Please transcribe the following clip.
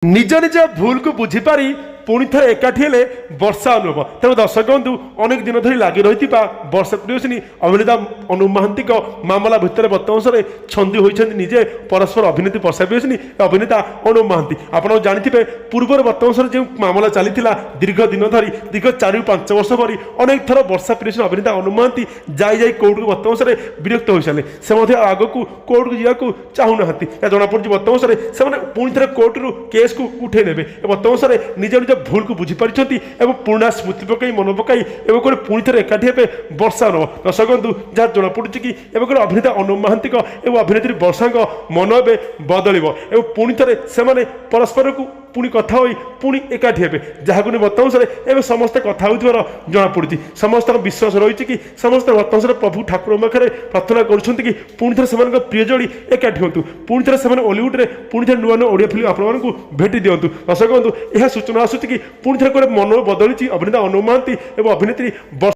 ନିଜ ନିଜ ଭୁଲକୁ ବୁଝିପାରି ପୁଣି ଥରେ ଏକାଠି ହେଲେ ବର୍ଷା ଅନୁଭବ। ତେଣୁ ଦର୍ଶକ ବନ୍ଧୁ, ଅନେକ ଦିନ ଧରି ଲାଗି ରହିଥିବା ବର୍ଷା ପ୍ରିୟଦର୍ଶିନୀ ଅଭିନେତା ଅନୁପ ମହାନ୍ତିଙ୍କ ମାମଲା ଭିତରେ ବର୍ତ୍ତମାନ ସମୟରେ ଛନ୍ଦି ହୋଇଛନ୍ତି ନିଜେ ପରସ୍ପର ଅଭିନେତ୍ରୀ ବର୍ଷା ପ୍ରିୟଦର୍ଶିନୀ ଓ ଅଭିନେତା ଅନୁପ ମହାନ୍ତି। ଆପଣ ଜାଣିଥିବେ, ପୂର୍ବରୁ ବର୍ତ୍ତମାନ ସମୟରେ ଯେଉଁ ମାମଲା ଚାଲିଥିଲା ଦୀର୍ଘ ଦିନ ଧରି, ଦୀର୍ଘ 4-5 ବର୍ଷ ଧରି ଅନେକ ଥର ବର୍ଷା ପ୍ରିୟଦର୍ଶିନୀ ଅଭିନେତା ଅନୁପ ମହାନ୍ତି ଯାଇ ଯାଇ କୋର୍ଟକୁ ବର୍ତ୍ତମାନ ସମୟରେ ବିରକ୍ତ ହୋଇସାରିଲେ। ସେ ମଧ୍ୟ ଆଗକୁ କୋର୍ଟକୁ ଯିବାକୁ ଚାହୁଁନାହାନ୍ତି। ଏହା ଜଣାପଡ଼ୁଛି, ବର୍ତ୍ତମାନ ସମୟରେ ସେମାନେ ପୁଣି ଥରେ କୋର୍ଟରୁ କେସ୍କୁ ଉଠେଇ ନେବେ। ବର୍ତ୍ତମାନ ସମୟରେ ନିଜ ନିଜ ଭୁଲକୁ ବୁଝିପାରିଛନ୍ତି ଏବଂ ପୁରୁଣା ସ୍ମୃତି ପକାଇ, ମନ ପକାଇ ଏବଂ ଗୋଟେ ପୁଣି ଥରେ ଏକାଠି ହେବେ ବର୍ଷା ଅନୁପ। ଦର୍ଶକ ବନ୍ଧୁ, ଯାହା ଜଣାପଡ଼ୁଛି କି ଏବେ ଗୋଟେ ଅଭିନେତା ଅନୁପ ମହାନ୍ତିଙ୍କ ଏବଂ ଅଭିନେତ୍ରୀ ବର୍ଷାଙ୍କ ମନ ଏବେ ବଦଳିବ ଏବଂ ପୁଣି ଥରେ ସେମାନେ ପରସ୍ପରକୁ ପୁଣି କଥା ହୋଇ ପୁଣି ଏକାଠି ହେବେ, ଯାହାକୁ ନେଇ ବର୍ତ୍ତମାନ ସମୟରେ ଏବେ ସମସ୍ତେ କଥା ହେଉଥିବାର ଜଣାପଡ଼ୁଛି। ସମସ୍ତଙ୍କ ବିଶ୍ୱାସ ରହିଛି କି ସମସ୍ତେ ବର୍ତ୍ତମାନ ସମୟରେ ପ୍ରଭୁ ଠାକୁରଙ୍କ ପାଖରେ ପ୍ରାର୍ଥନା କରୁଛନ୍ତି କି ପୁଣି ଥରେ ସେମାନଙ୍କ ପ୍ରିୟ ଯୋଡ଼ି ଏକାଠି ହୁଅନ୍ତୁ, ପୁଣି ଥରେ ସେମାନେ ଓଲିଉଡ଼ରେ ପୁଣି ଥରେ ନୂଆ ନୂଆ ଓଡ଼ିଆ ଫିଲ୍ମ ଆପଣମାନଙ୍କୁ ଭେଟି ଦିଅନ୍ତୁ। ଦର୍ଶକ ବନ୍ଧୁ, ଏହା ସୂଚନା ଆସୁଛି କି ପୁଣି ଥରେ ଗୋଟେ ମନ ବଦଳିଛି ଅଭିନେତା ଅନୁପ ମହାନ୍ତି ଏବଂ ଅଭିନେତ୍ରୀ ବର୍ଷା।